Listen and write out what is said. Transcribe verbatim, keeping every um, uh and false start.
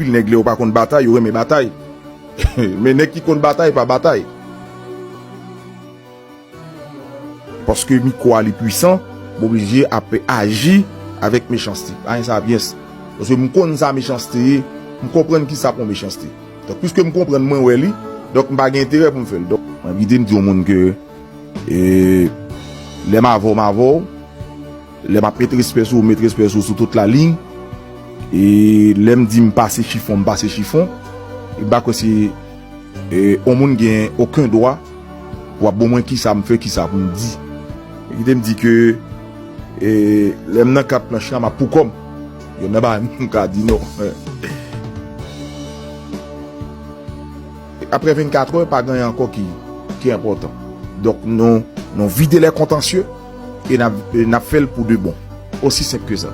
Nèg lè yo pa konn batay, yo renmen batay. Men nèg ki konn batay pa batay. Paske mikwo a li pwisan, m oblije ap aji avèk mechanste. Pa gen sapiens. Paske m konn sa mechanste ye, m konprann ki sa pou mechanste. Donk, piske m konprann, mwen wè li, donk m pa gen enterè pou m fè l. Donk, mwen evite m di yon moun ke, e, lè m avè w, m avè w. Lè m ap met respè sou ou, m met respè sou ou sou tout la liy. E lè m di m pase chifon, m pase chifon. E m pa kwè se, e, yon moun gen okenn dwa pou ap ban mwen kisa m fè, kisa pou m di. E kite m di ke, e, lè m nan kat planch la, m ap pou kò m. Yo nan bagay m ka di non. Apre vennkatrè, pa gen anyen ankò ki, ki enpòtan. Donk, nou, nou vide lè kontansye e n ap, e n ap fè l pou de bon. Osi senp ke sa.